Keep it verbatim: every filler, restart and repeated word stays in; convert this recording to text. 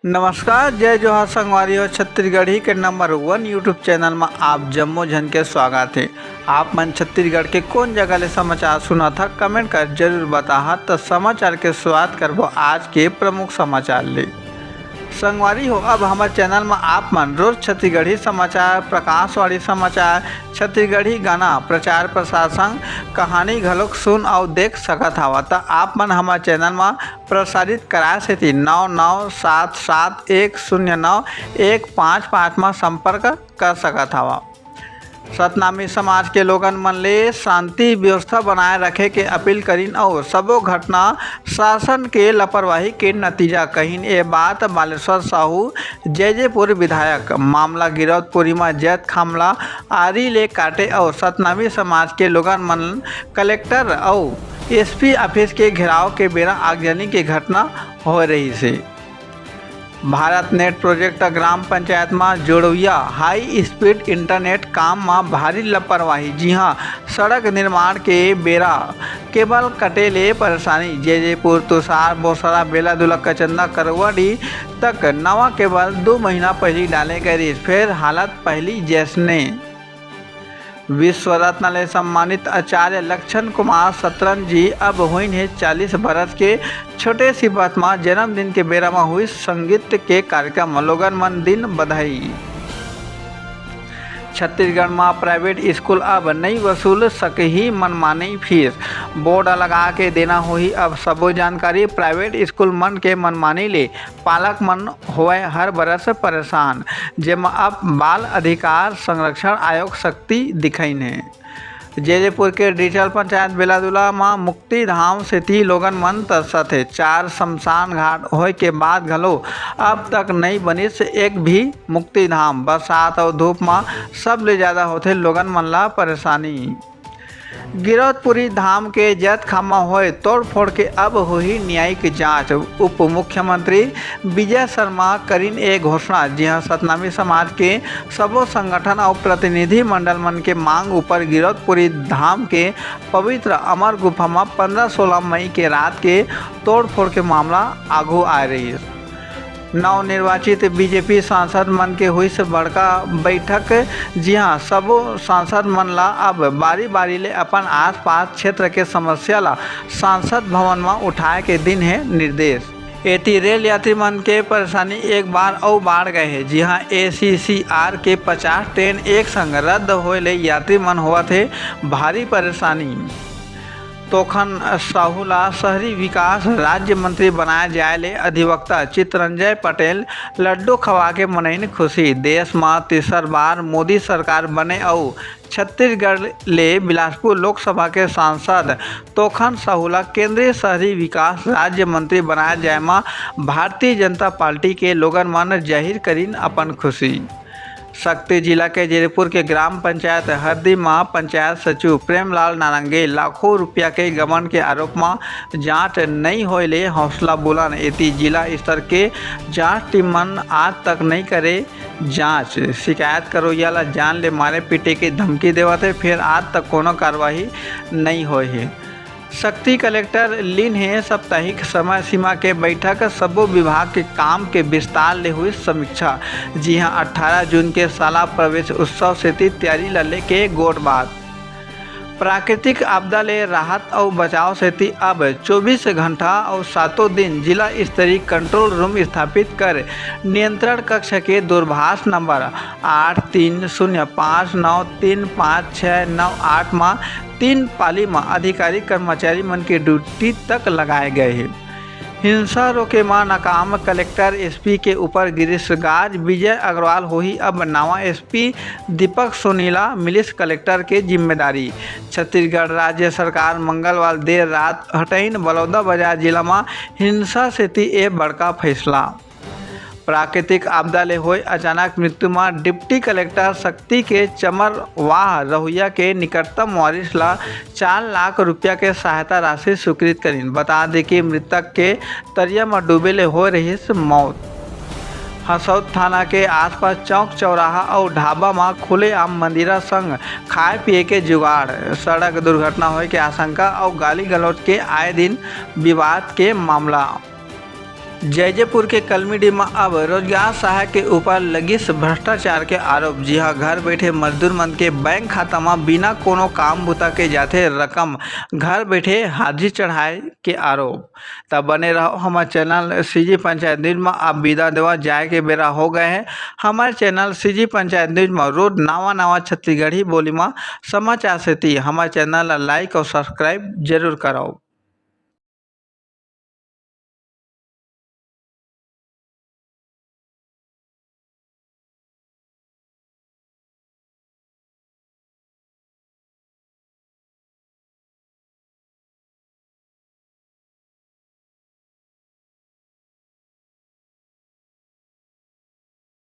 नमस्कार, जय जोहार संगवारी हो। छत्तीसगढ़ी के नंबर वन YouTube चैनल म आप जम्मो झन के स्वागत हे। आप मन छत्तीसगढ़ के कोन जगह ले समाचार सुनत ह, कमेंट कर जरूर बताहा। त समाचार के शुरुआत करबो आज के प्रमुख समाचार ले। संगवारी हो, अब हमर चैनल म आप मन रोज छत्तीसगढ़ी समाचार, प्रकाशवाणी समाचार, छत्तीसगढ़ी गाना, प्रचार प्रसार संग कहानी घलोक सुन अउ देख सकत हव। त आप मन हमर चैनल म प्रसारित कराए सेती नौ नौ सात सात एक शून्य नौ एक पाँच पाँच म संपर्क कर सकत हव। सतनामी समाज के लोगन मन ले शांति व्यवस्था बनाए रखे के अपील करिन अउ सबो घटना शासन के लापरवाही के नतीजा कहिन। ए बात बालेश्वर साहू जैजेपुर विधायक मामला गिरौदपुरी म जैत खामला आरी ले काटे अउ सतनामी समाज के लोगन मन कलेक्टर अउ एसपी ऑफिस के घेराव के बेरा आगजनी के घटना होए रहिस हे। भारत नेट प्रोजेक्ट ग्राम पंचायत म जोड़ोइया हाई स्पीड इंटरनेट काम म भारी लापरवाही, जिहां सड़क निर्माण के बेरा केबल कटे ले परेशानी। जैजेपुर, तुषार, बोसरा, बेलादुला, कचंदा, करवाडी तक नवा केबल दू महीना पहिली डाले गए रिहिस, फेर हालत पहिली जैसने। विश्व रत्न ले सम्मानित आचार्य लक्षण कुमार सतरन जी अब होइन हे चालीस बरस के। छोटे सी बात म जन्मदिन के बेरा म हुई संगीत के कार्यक्रम, लोगन मन दिन बधाई। छत्तीसगढ़ म प्राइवेट स्कूल अब नइ वसूल सकही मनमानी फीस, बोर्ड लगा के देना होही अब सबो जानकारी। प्राइवेट स्कूल मन के मनमानी ले पालक मन होवय हर बरस परेशान, जेमा अब बाल अधिकार संरक्षण आयोग सख्ती दिखइन हे। जैजेपुर के डिजिटल पंचायत बेलादुला म मुक्ति धाम सेती लोगन मन तरसत हे। चार शमशान घाट होय के बाद घलो अब तक नइ बनिस एक भी मुक्ति धाम। बरसात अउ धूप म सबले ज्यादा होथे लोगन मन ला परेशानी। गिरौदपुरी धाम के जैत खामा होय तोड़फोड़ के अब होही न्यायिक जांच। उप मुख्यमंत्री विजय शर्मा करिन ए घोषणा, जिहां सतनामी समाज के सबो संगठन अउ प्रतिनिधि मंडल मन के मांग ऊपर गिरौदपुरी धाम के पवित्र अमर गुफा म पंद्रह सोलह मई के रात के तोड़फोड़ के मामला आघू आए रहिस। नवनिर्वाचित बीजेपी सांसद मन के हुईस बड़का बैठक, जिहां सबो सांसद मन ला अब बारी-बारी ले अपन आसपास क्षेत्र के समस्या ला सांसद भवन म उठाए के दिन हे निर्देश। एती रेल यात्री मन के परेशानी एक बार अउ बाढ़ गए हे, जिहां एसीसीआर के पचास ट्रेन एक संग रद्द होए ले यात्री मन होवत हे भारी परेशानी। तोखन साहू ला शहरी विकास राज्य मंत्री बनाए जाए ले अधिवक्ता चितरंजय पटेल लड्डू खवा के मनइन खुशी। देश म तीसर बार मोदी सरकार बने अउ छत्तीसगढ़ ले बिलासपुर लोकसभा के सांसद तोखन साहू ला केंद्रीय शहरी विकास राज्य मंत्री बनाए जाए म भारतीय जनता पार्टी के लोगन मन जाहिर करिन अपन खुशी। सक्ती जिला के जैजेपुर के ग्राम पंचायत हरदी म पंचायत सचिव प्रेमलाल नारंगे लाखों रुपया के गबन के आरोप म जांच नइ होए ले हौसला बुलंद। एती जिला स्तर के जांच टीम मन आज तक नइ करे जांच। शिकायत करोइया ला जान ले मारे पीटे के धमकी देवत हे, फेर आज तक कोनो कार्रवाई नइ होए हे। सक्ती कलेक्टर लीन हे साप्ताहिक समय सीमा के बैठक, सबो विभाग के काम के विस्तार ले हुई समीक्षा। जिहां अट्ठारह जून के शाला प्रवेश उत्सव सेती तैयारी ला लेके गोठ बात। प्राकृतिक आपदा ले राहत अउ बचाव सेती अब चौबीस घंटा अउ सातों दिन जिला स्तरीय कंट्रोल रूम स्थापित कर नियंत्रण कक्ष के दूरभाष नंबर आठ तीन शून्य पाँच नौ तीन पाँच छः नौ आठ म तीन पाली म अधिकारी कर्मचारी मन के ड्यूटी तक लगाए गए हे। हिंसा रोके म नाकाम कलेक्टर एसपी के ऊपर गिरीश गाज, विजय अग्रवाल होही अब नवा एसपी, दीपक सोनी ला मिलिस कलेक्टर के जिम्मेदारी। छत्तीसगढ़ राज्य सरकार मंगलवार देर रात हटइन बलौदाबाजार जिला म हिंसा सेती ए बड़का फैसला। प्राकृतिक आपदा ले होए अचानक मृत्यु म डिप्टी कलेक्टर सक्ती के चमरवाह रहुइया के निकटतम वारिस ला चार लाख रुपया के सहायता राशि स्वीकृत करिन। बता दे कि मृतक के तरिया म डूबे ले होए रहिस मौत। हसौद थाना के आसपास चौक चौराहा अउ ढाबा म खुलेआम मंदिरा संग खाए पिए के जुगाड़, सड़क दुर्घटना होए के आशंका अउ गाली गलौज के आए दिन विवाद के मामला। जैजेपुर के कलमीडी म अब रोजगार सहायक के ऊपर लगिस भ्रष्टाचार के आरोप। जी हां, घर बैठे मजदूर मन के बैंक खाता म बिना कोनो काम बुता के जाथे रकम, घर बैठे हाजिरी चढ़ाए के आरोप। त बने रहो हमर चैनल सीजी पंचायत न्यूज म। अब विदा देवा जाए के बेरा हो गए हे। हमर चैनल सीजी पंचायत न्यूज म रोज नवा नवा छत्तीसगढ़ी बोली म समाचार सेती हमर चैनल ला लाइक अउ सब्सक्राइब जरूर करव।